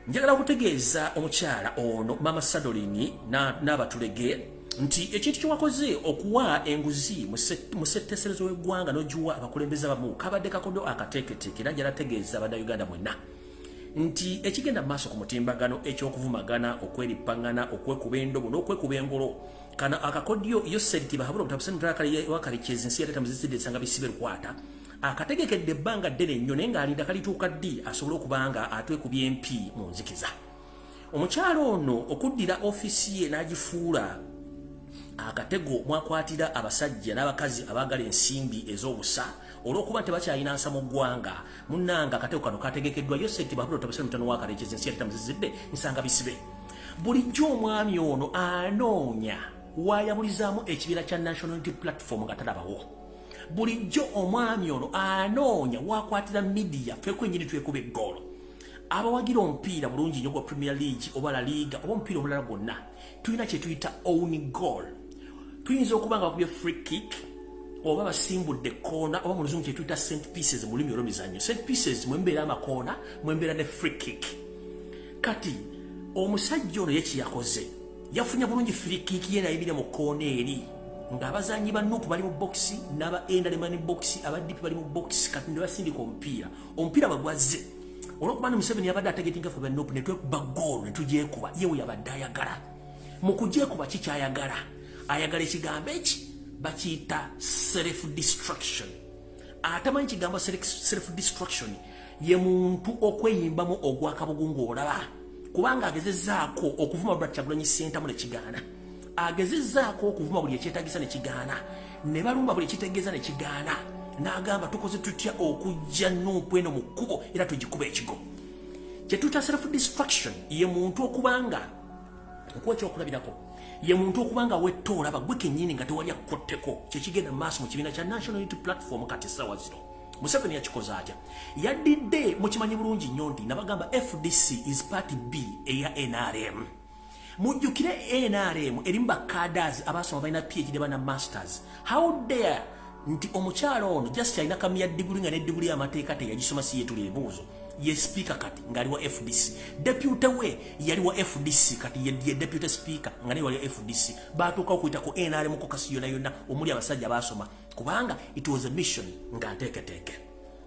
Njagala kutegeeza omukyala ono Mama Sadolini n'abatulege nti ekintu kyewakoze okuwa enguzi mu ssetteeserezo w'eggwanga n'ogiwa abakulembeze abamu kabadde kakodo akateeketeeke. Era njala tegeeza Bannayuganda mwenna nti ekigenda mu maaso ku mutimbagano eky'okuvumagana, okwerippangana, okwekuba endobo n'okwekuba engolo, kano akakodyo Yoseri Tibahabula obutabusenwakalekyezi ensi yateta muzizidde ensanga bisibe lukwata akategekedde ebbanga ddene nnyo, naye ng'alinda kalituuka ddi asobole okuba nga atwekubya empi mu nzikiza. Omukyalo ono okuddira ofiisi ye n'agifuula akatego mwakwatira abasajja n'abakazi abaagala ensimbi ez'obusa olw'okuba tebakyalina nsa mu ggwanga, munnanga akatego kano kategekeddwa Yoseri Tibahabula obutabusene mutano wakalekezi ensi yateta muzizidde nsanga bisibe. Bulijjo omwami ono anoonya wayabulizaamu ekibiina kya National Unity Platform nga talabawo. Bulijjo omwami ono anoonya wakwatira media ffe kwennyini twekuba eggoolo. Abawagira omupiira bulungi nnyo gwa Premier League oba La Liga oba omupiira omulala gwonna, tulina kye tuyita own goal. Tuyinza okuba nga bakubye free kick oba basimbudde koona oba mu Luzungu kye tuyita set pieces. Mu lulimi olw'emizannyo, set pieces mwembeera amakoona, mwembeera ne free kick. Kati omusajja ono ye kyeyakoze, yafunye bulungi free kick ye nayimira mu koona eri ng'abazanyi ba NUP bali mu box, n'aba NRM bali mu box, aba DP bali mu box. Kati ne basindika omupiira. Omupiira bwe gwazze, olwokuba ne Museveni yabadde atargetinga ffe ba NUP, ne twekuba goolo ne tugyekuba. Ye we yabadde ayagala mu kugyekuba kikyayagala, ayagala ekigambo eki bakiyita self destruction. Atamanyi kigambo self destruction ye muntu okweyimbamu ogwakabugu ng'olaba, kubanga agezezzaako okuvuma Robert Kyagulanyi Ssentamu ne kigaana, agezezzaako okuvuma buli ekyetagisa ne kigaana, ne balumba buli ekitegeeza ne kigaana, n'agamba tukoze tutya okujja NUP eno mu kkubo era tugikuba ekigo. Kyetuyita self destruction ye muntu okubanga, nkuwa ekyokulabirako, ye muntu okubanga wetta olaba gwe kennyini nga tewali akkotteko. Kyekigenda mu maaso mu kibiina kya National Unity Platform kati essaawa zino. Museveni yakikoze atya? Yaddidde, mukimanyi bulungi nnyo nti nabagamba FDC is party B eya NRM. Mujjukire NRM erimu bacadres abasoma, balina PhD, bana masters. How dare nti omukyalo ono just alina kamya diguli nga nediguli y'amateeka teyagisoma, si yetuli ebibuuzo. Ye speaker kati ng'ali wa FDC, deputy we yali wa FDC, kati ye deputy speaker nga naye wali wa FDC. Batuuka okuyita ku NRM caucus yonna yonna omuli abasajja basoma, kubanga it was a mission nga nteeketeeke.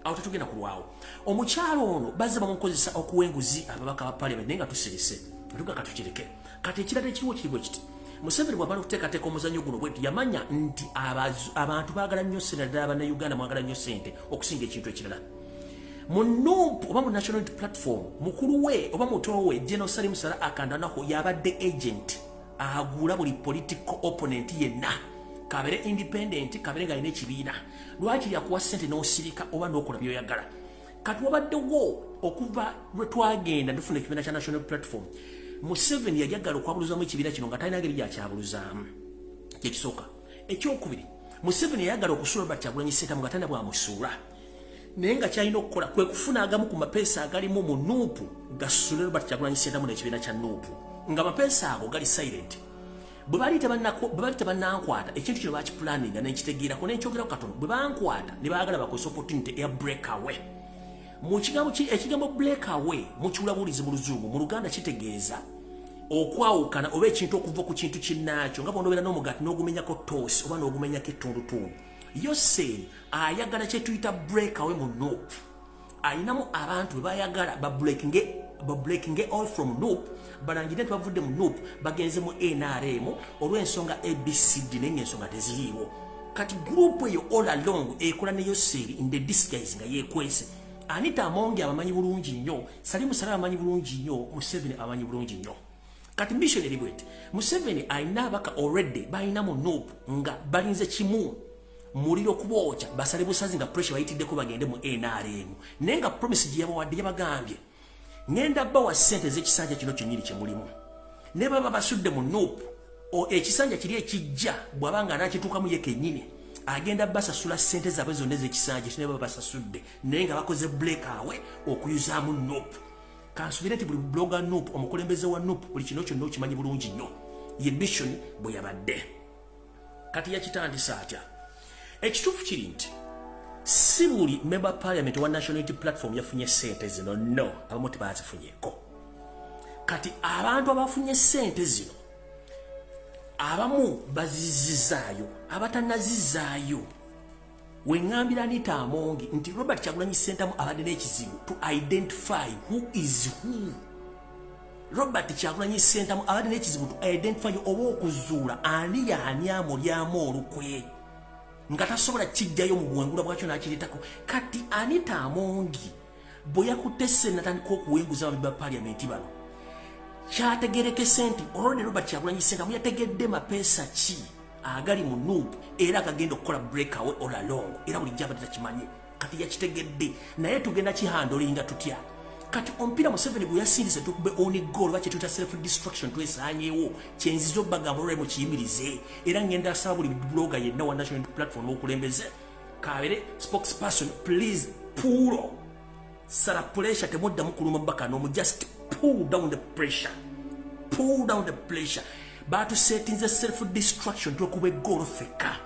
Awo tetugenda kulwawo. Omukyalo ono bazze bamukozesa okuwa enguzi ababaka ba parliament, naye nga tusirise tuga katukireke. Kati ekirala ekiriwo kiri bwe kiti: Museveni bw'amala okuteekateeka omuzannyo guno bwetu, yamanya nti abantu baagala nnyo ssente, naddala Bannayuganda mwagala nnyo ssente okusinga ekintu ekirala. Mu NUP oba mu National Unity Platform, mukulu we oba muto we General Salim Saleh Akandwanaho yabadde agent agula buli political opponent yenna, kabere independent, kabere ng'alina ekibiina. Lwaki yakuwa ssente n'osirika oba n'okola by'oyagala? Kati wabaddewo okuva lwe twagenda ndifuna ekibiina kya National Platform, Museveni yayagala okwabuluzaamu ekibiina kino nga talina ngeri gyakyabuluzaamu. Kyekisooka. Ekyokubiri, Museveni yayagala okusuula Robert Kyagulanyi Ssentamu nga talina bwamusuula, naye nga kyalina okukola kwe kufuna agamu ku mapeesa agalimu mu NUP gasule Robert Kyagulanyi Ssentamu n'ekibiina kya NUP, nga amapeesa ago gali silent. Bwe bali tebannankwata, ekintu kino bakipulaninga nenkitegeerako nenkyogerako katono. Bwe bankwata ne baagala bakozesa opportunity eya breakaway. Mu kigambo, ekigambo breakaway mukiwula bulizi mu Luzungu, mu Luganda kitegeeza okwawukana oba ekintu okuva ku kintu kinnaakyo, nga bw'onobeera n'omugaati n'ogumenyako toosi oba n'ogumenyako ettundutundu. Yoseri ayagala kye tuyita breakaway mu NUP. Ayinamu abantu be bayagala babreakinge all from NUP, balangire nti bavudde mu NUP bagenze mu NRM olw'ensonga ABCD, naye ngaensonga teziriiwo. Kati group eyo all along ekola ne Yoseri in the disguise nga yeekwese. Anita Amonge abamanyi bulungi nnyo, Salimu Saleh abamanyi bulungi nnyo, Museveni abamanyi bulungi nnyo. Kati mission eri bweti: Museveni alina abaka already balina mu NUP nga balinze kimu muliro kubookya, basale busazi nga pressure bayitiddeko bagende mu NRM, naye nga promise gye yabawadde, yabagambye ngenda bawa ssente ez'ekisanja kino kyennyini kye mulimu, ne baba basudde mu NUP, ekisanja kiri ekijja bw'aba nga anakituukamu ye kennyini agenda basasula ssente zaabwe zonna ez'ekisanja kino baba basasudde, naye nga bakoze breakaway okuyuzaamu NUP. Kansubire nti buli blogger NUP, omukulembeze wa NUP, buli kino kyonna okimanyi bulungi nnyo ye mission bwe yabadde. Kati yakitandisa atya? Ekituufu kiri nti si buli member parliament wa National Unity Platform yafunye sente zino. No, abamu tebazifunyeeko. Kati abantu abafunye ssente zino, abamu bazizizaayo, abatanazizaayo. Weŋŋambira Anita Among nti Robert Kyagulanyi Ssentamu abadde n'ekizibu to identify who is who. Robert Kyagulanyi Ssentamu abadde n'ekizibu to identify oba okuzuula ani yaani amulyamu olukwe, nga tasobola kijjayo mu buwengula bwakyo n'akireetako. Kati Anita Among bwe yakutte ssente natandika okuwenguza abambi ba paliamenti bano, kyategerekese nti olwodde Robert Kyagulanyi Ssentamu yategedde mapeesa ki agali mu NUP era agagenda okukola breakaway all along, era bulijjo abadde takimanyi, kati yakitegedde. Naye tugenda kihandlinga tutya kati omupiira Museveni gwe yasindise tukube own goal, oba kyetuyita self destruction? Twesanyeewo. Kyenziza obbagamba olwali mukiyimirize, era ngenda asaba buli blogger yenna wa National Platform okulembeze kabere spokesperson, please pull sala pressure, temuddamu kuluma mubaka nomu. Just pull down the pressure, pull down the pressure. Batusetinze self destruction, twekuba egoolo ffekka.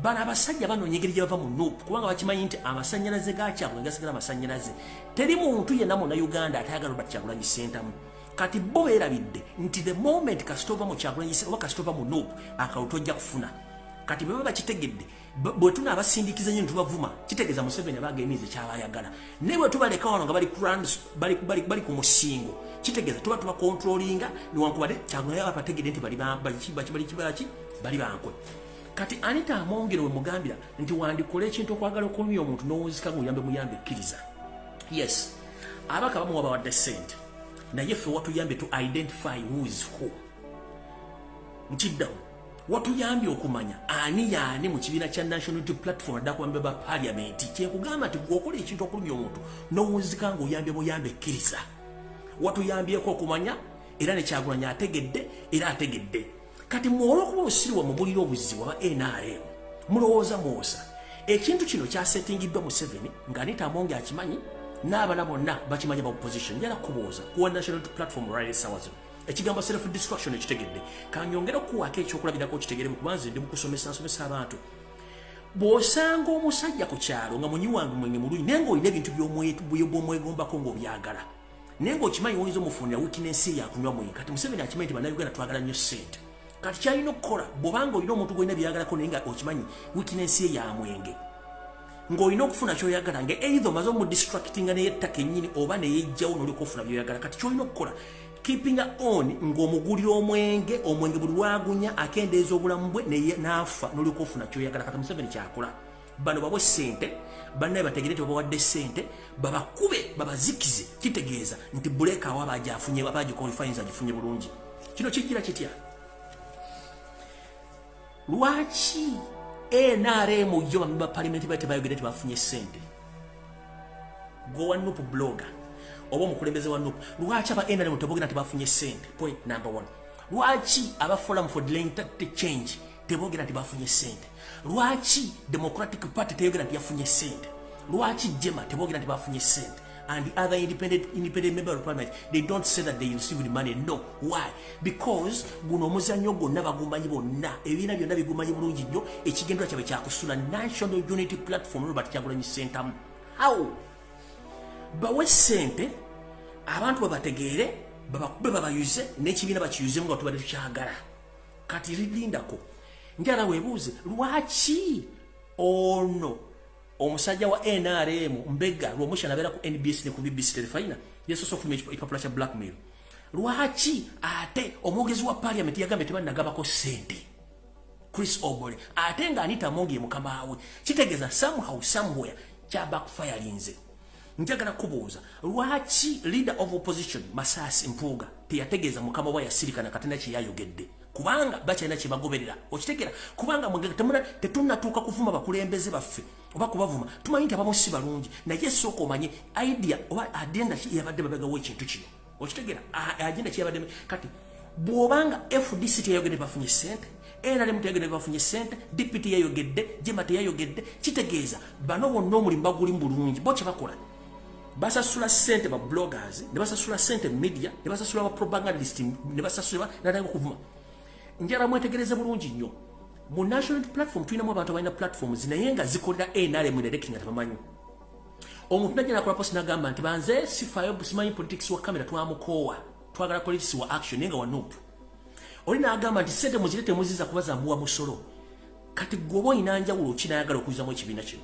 Bano abasajja banoonya engeri gye bava mu NUP, kubanga bakimanyi nti amasanyalaze ga Kyagulanyi gasigala amasanyalaze. Teri muntu yenna Munnayuganda atayagala Robert Kyagulanyi Ssentamu. Kati bo beerabidde nti the moment kasita ova mu Kyagulanyi oba kasita ova mu NUP, akalulu tojja kufuna. Kati bwe baba bakitegedde, bwe tunaabasindikiza nnyo tubavuma, kitegeeza Museveni aba agemize kyabayagala. Naye bwe tubaleka wano nga bali ku musingo, kitegeeza tuba tubacontrollinga, newankubadde Kyagulanyi aba bategedde nti bali bankwe. Kati Anita Among we mugambira nti wandikola ekintu okwagala okulumya omuntu n'owunzika ngaoyambe muyambe, kkiriza. Yes, abaka bamuwa, bawadde sente, naye ffe watuyambye to identify who is who. Nkiddamu, watuyambye okumanya ani yaani mu kibiina kya National Unity Platform adda kubambe ba parliament. Kyenkugamba nti gweokola ekintu okulumya omuntu n'owunzika ng'oyambye muyambe, kkiriza. Watuyambyeko okumanya, era nekyagulanya ategedde, era ategedde. Kati mwolwokuba obusiru bwammwe bulira obuzibu, aba NRM mulowooza mwosa. Ekintu kino kyasetingiddwa Museveni nga Anita Among akimanyi n'abala bonna bakimanyi ba opposition. Njala kubuuza kuwa National Platform right essaawa zino ekigambo self destruction ekitegedde. Kanyongere okuwaako ekyokulabirako kitegere, kubanze ndi mukusomesa, nsomesa abantu. Bw'osanga omusajja ku kyalo nga munywi wange mwenge mulungi, naye ng'olina ebintu by'omwegombako ng'obyagala, naye ng'okimanyi woyinza omufunira weakness yakunywa mwenge. Kati Museveni akimanyi nti Bannayuganda twagala nnyo ssente. Kati kyalina okukola, bw'obanga olina omuntu gwolina byagalako naye nga okimanyi weakness ye ya mwenge, ng'olina okufuna kyoyagala nga either omaze omudistractinga neyetta kennyini oba neyejjawo n'olyoka ofuna byoyagala. Kati kyolina okukola, keeping on ng'omugulira omwenge. Omwenge buli lwagunya akendeeza obulamu bwe n'afa, n'olyoka ofuna kyoyagala. Kati Museveni kyakola, bano bawe ssente, bannaye bategere nti babawadde ssente, babakube babazikize. Kitegeeza nti bulekaawo abajafunye, abagiqualifyinza agifunye bulungi. Kino kijjira kitya? Lwaki NRM yo bamemba parliament ba tebayogedde tebafunye ssente? Gwe wa NUP blogger oba omukulembeze wa NUP, lwaki aba NRM tebogera nti bafunye ssente? Point number one. Lwaki aba Forum for Delaying Change tebogera nti bafunye ssente? Lwaki Democratic Party teyogera nti yafunye ssente? Lwaki JEEMA tebogera nti bafunye ssente? And the other independent member of parliament, they don't say that they received money. No. Why? Because guno omuzannyo gwonna bagumanyi bonna, ebibiina byonna bigumanyi bulungi nnyo. Ekigendera kyabwe kyakusula National Unity Platform, Robert Kyagulanyi Ssentamu. How bawe ssente abantu babategeere, babakube, babayuze n'ekibiina bakiyuzemu nga tubadde tukyagala. Kati lindako, njala weebuuze lwaki ono omusajja wa NRM Mbega Lwomushana abeera ku NBS ne ku BBC Terefayina yasoose okufulumya ekipapula kya blackmail. Lwaki ate omwogezi wa parliament yagambye tebannagabako ssente, Chris Obore, ate nga Anita Among ye mukama we? Kitegeeza somehow, somewhere kya backfirinze. Njagala kubuuza lwaki leader of opposition Masasi Mpuuga teyategeeza mukama we, yasirika nakatina kye yayogedde, kubanga bakyalina kye bagoberera. Okitegeera? Kubanga tetunnatuuka kuvuma bakulembeze baffe oba kubavuma, tumanyi nti abamu si balungi, naye sooka omanye idea oba agenda ki yabadde mabegawo ekintu kino. Okitegeera? Agenda ki yabadde? Kati bw'obanga FDC teyayogedde bafunye ssente, NRM teyayogedde bafunye ssente, DP teyayogedde, JEEMA teyayogedde, kitegeeza bano bonna omulimu bagulimu bulungi. Bo kye bakola, basasula ssente ba bloggers, ne basasula ssente media, ne basasula ba propagandist, ne basasula natanga okuvuma. Njala mwetegereze bulungi nnyo, mu National Platform tulinamu abantu abalina platforms naye nga zikolera NRM direct nga tebamanyi. Omuntu najja nakola post nagamba nti banze sifaayo, simanyi politics wa kamera, twamukoowa. Twagala politics wa action, naye nga wa NUP. Oli n'agamba nti sente muzire, temuziza kuba zamuwa musolo. Kati gwoba olina njawulo ki nayagala okuyizamu ekibiina kino?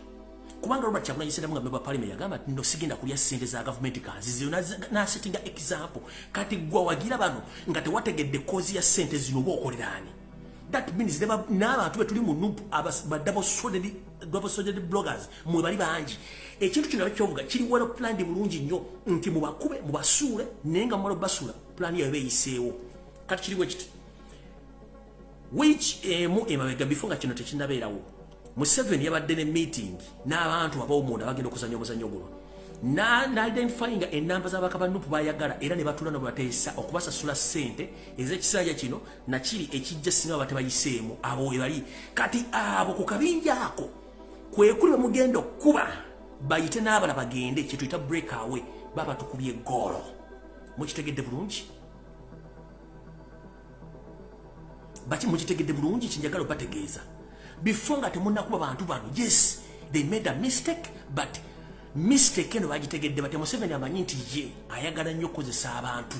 Kubanga Robert Kyagulanyi Ssentamu nga member parliament yagamba nti no, sigenda kulya ssente za gavumenti, kanzizeyo, n'asettinga example. Kati gwe wagira bano nga tewategedde cause ya ssente zino, oba okoleraani? That means n'abantu betuli mu NUP, ba double sided bloggers mwe bali bangi. Ekintu kino bakyovuga kiri well planned bulungi nnyo nti mubakube, mubasuule, naye nga mumala obasuula, plan yawe beeyiseewo. Kati kiriwo ekiti which emu emabega, before nga kino tekinnabeerawo, Museveni yabadde ne meeting n'abantu ab'omunda bagenda okuzanya omuzannyo guno, na identifyinga enamba z'abaka ba NUP bayagala, era ne batuula ne bateesa okubasasula ssente ez'ekisanja kino nakiri ekijja singa baba tebayiseemu. Abo we bali kati, abo ku kabinja ako kwe kuli bamugenda okkuba, bayite n'abala bagende, kyetuyita break away. Baba tukubye goolo. Mukitegedde bulungi? Baki, mukitegedde bulungi? Kinjagala obategeeza before nga temunnakuba bantu bano, yes, they made a mistake, but mistake eno bagitegedde bate? Museveni amanyi nti ye ayagala nnyo okukozesa abantu.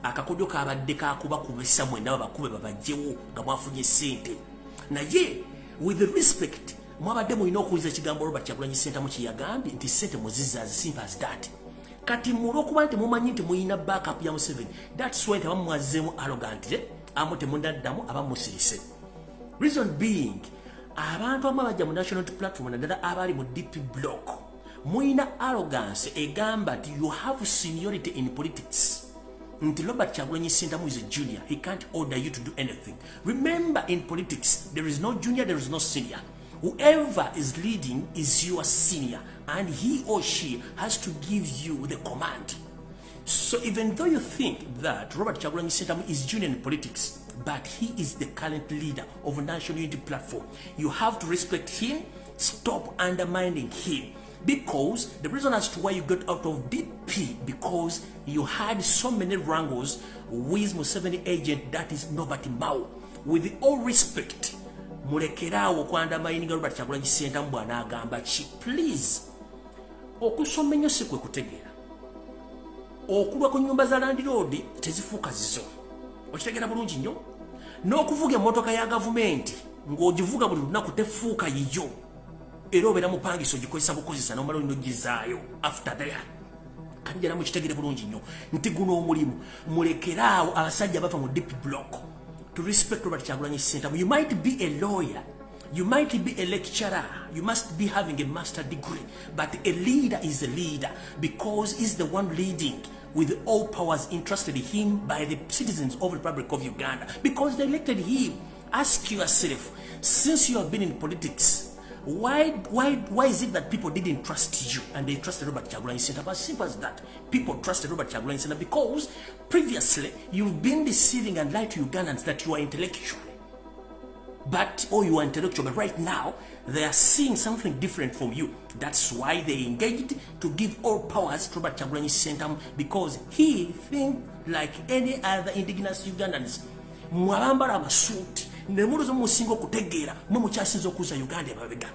Akakodyo kabadde kakubakubisa mwenna, babakube babajjewo nga mwafunye ssente. Naye with respect, mwabadde mulina okuwuliza ekigambo Robert Kyagulanyi Ssentamu kyeyagambye nti ssente muzizza, as simple as that. Kati mulwokuba nti mumanyi nti muyina backup ya Museveni, that's why nti abamwazzeemu arrogantly, amu temunaddamu, abamusirise. Reason being, abantu abamu abajja mu National Platform, naddala abali mu DP block, muyina arrogance egamba nti you have seniority in politics, nti Robert Kyagulanyi Ssentamu is a junior, he can't order you to do anything. Remember, in politics there is no junior, there is no senior. Whoever is leading is your senior, and he or she has to give you the command. So even though you think that Robert Kyagulanyi Ssentamu is junior in politics, but he is the current leader of National Unity Platform. You have to respect him. Stop undermining him, because the reason as to why you got out of DP, because you had so many wrangles with Museveni agent, that is Norbert Mao. With all respect, mulekeraawo okuundermininga Robert Kyagulanyi Ssentamu bw'anaagamba ki. Please, okusoma ennyo si kwe kutegeera. Okulwa ku nyumba za landlord tezifuuka zizo. Okitegeera bulungi nnyo? N'okuvuga emmotoka ya gavumenti ng'ogivuga buli lunaku tefuuka yiyo. Era obeera mupangisa, ogikozesa bukozesa, nomala olina ogizaayo after there. Kati jala mukitegere bulungi nnyo nti guno omulimu, mulekeraawo abasajja bava mu DP block to respect Robert Kyagulanyi Ssentamu. You might be a lawyer, you might be a lecturer, you must be having a master degree, but a leader is a leader because he's the one leading with all powers entrusted him by the citizens of the Republic of Uganda, because they elected him. Ask yourself, since you have been in politics, why is it that people didn't trust you and they trusted Robert Kyagulanyi Ssentamu? As simple as that. People trusted Robert Kyagulanyi Ssentamu because previously you've been deceiving and lied to Ugandans that you are intellectual. But, oh, you are intellectual, but right now they are seeing something different from you. That's why they engaged to give all powers to Robert Kyagulanyi Ssentamu, because he think like any other indigenous Ugandans. Mwabambala amasuuti ne mulowooza musinga okutegeera, mwe mukyasinza okuza Uganda emabega.